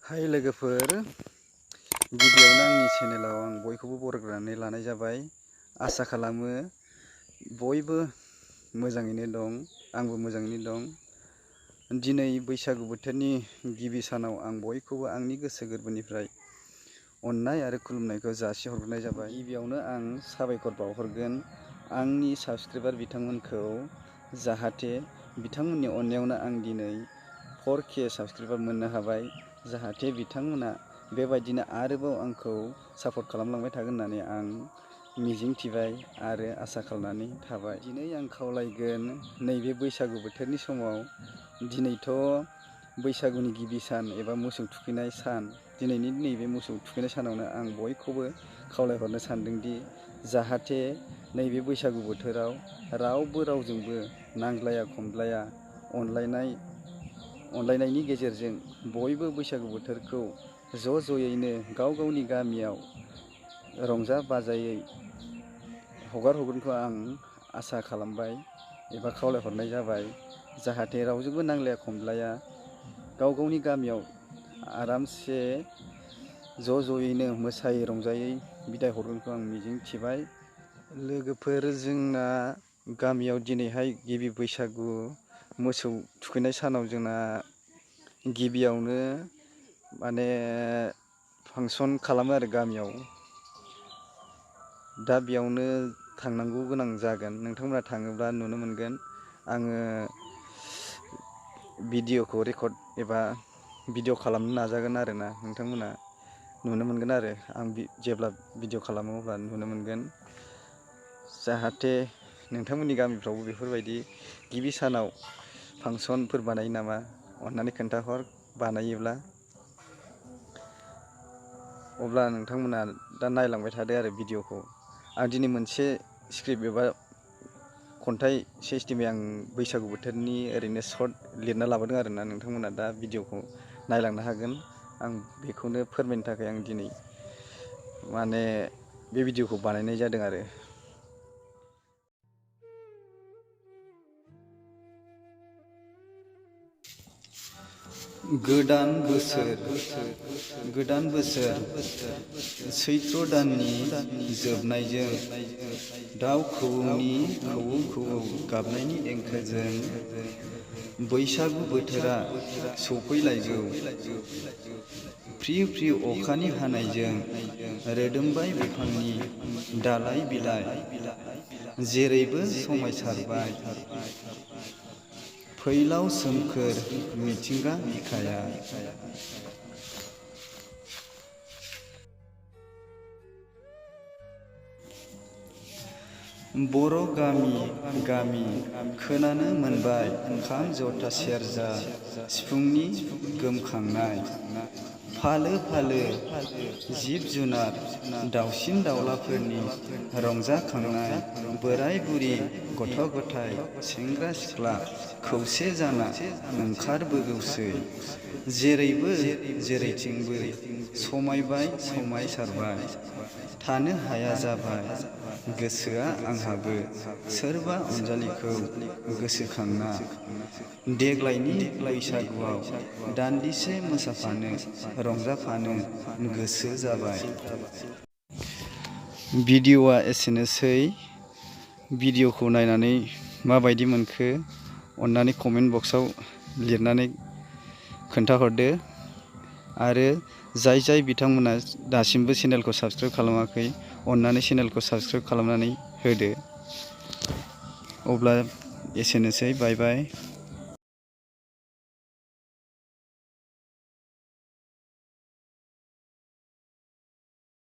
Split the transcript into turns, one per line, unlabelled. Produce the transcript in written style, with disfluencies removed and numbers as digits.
हाय लोगोफोर, गिबियावनो आंनि चेनेलाव आं बयखौबो बरायग्रोनानै लानाय जाबाय। आसा खालामो बयबो मोजाङैनो दं, आंबो मोजाङैनो दं। दिनै बैसागु बोथोरनि गिबि सानाव आं बयखौबो आंनि गोसो गोरबोनिफ्राय अननाय आरो खुलुमनायखौ जासिहरग्रोनाय जाबाय। गिबियावनो आं साबायखर बावहरगोन आंनि साबस्क्राइबार बिथांमोनखौ, जाहाथे बिथांमोननि अननायावनो आं दिनै 4K साबस्क्राइबार मोननो हाबाय। जाहाथे बिथांमोना बेबायदिनो आरोबाव आंखौ सापर्ट खालामलांबाय थागोन होननानै आं मिजिंथिबाय आरो आसा खालामनानै थाबाय। दिनै आं खावलायगोन, नैबे बैसागु बोथोरनि समाव, दिनैथ' बैसागुनि गिबि सान एबा मोसौ थुखैनाय सान। दिनैनि नैबे मोसौ थुखैनाय सानावनो आं बयखौबो खावलायहरनो सानदोंदि जाहाथे नैबे बैसागु बोथोराव रावबो रावजोंबो नांज्लाया खमज्लाया, अनलायनायनि गेजेरजों बयबो बैसागु बोथोरखौ ज'यैनो गाव गावनि गामियाव रंजा बाजायै हगार हरगोनखौ आं आसा खालामबाय एबा खावलायहरनाय जाबाय। जाहाथे रावजोंबो नांलाया खमज्लाया गाव गावनि गामियाव आरामसे ज'यैनो मोसायै रंजायै बिदाय हरगोनखौ आं मिजिंथिबाय। लोगोफोर, जोंना गामियाव दिनैहाय गिबि बैसागु मोसौ थुखैनाय सानाव जोंना गिबियावनो फांसन खालामो आरो गामियाव। दा बेयावनो थांनांगौ गोनां जागोन। नोंथांमोना थाङोब्ला नुनो मोनगोन आङो भिडिअखौ रेकर्ड एबा भिडिअ खालामनो नाजागोन आरोना। नोंथांमोना नुनो मोनगोन आरो आं जेब्ला भिडिअ खालामो अब्ला नुनो मोनगोन। जाहाथे नोंथांमोननि गामिफ्रावबो बेफोरबायदि गिबि सानाव फांसनफोर बानायो नामा, अन्नानै खोन्थाहर बानायोब्ला। अब्ला नोंथांमोना दा नायलांबाय थादो आरो भिडिअखौ। आं दिनै मोनसे स्क्रिप्ट एबा खन्थाइ सिस्टेमै आं बैसागु बोथोरनि ओरैनो सर्ट लिरना लाबोदों आरोना। नोंथांमोना दा भिडिअखौ नायलांनो हागोन। आं बेखौनो फोरमायनो थाखाय आं दिनै बे भिडिअखौ बानायनाय जादों आरो। गोदान बोसोर सैत्र दाननि जोबनायजों दाउ खौवौनि खौवौ गाबनायनि देंखोजों बैसागु बोथोरा सफैलायगौ। फ्रि फ्रि अखानि हानायजों रोदोमबाय बिफांनि दालाइ बिलाइ, जेरैबो समायसारबाय फैलाव सोमखोर मिथिंगा बिखाया। बर' गामि खोनानो मोनबाय खाम जथा सेरजा सिफुंनि गोमखांनाय। फालो फालो जिब जुनार दाउसिन दाउलाफोरनि रंजाखांनाय। बोराय बुरि गथ' गथाय सेंग्रा सिख्ला खौसे जाना ओंखारबोगौसै। जेरैबो जेरैथिंबो समायबाय समायसारबाय। थानो हाया जाबाय गोसोआ आंहाबो सोरबा अनजालिखौ गोसोखांना। देग्लायनि बैसागुआव दान्दिसे मोसाफानो रंजाफानो गोसो जाबाय। भिडिअआ एसेनोसै। भिडिअखौ नायनानै माबायदि मोनखो अन्नानै कमेन्ट बक्सआव लिरनानै खोन्थाहरदो। आरो जाय बिथांमोना दासिमबो चेनेलखौ साबस्क्राइब खालामाखै, अन्नानै चेनेलखौ साबस्क्राइब खालामनानै होदो। अब्ला एसेनोसै, बाय बाय।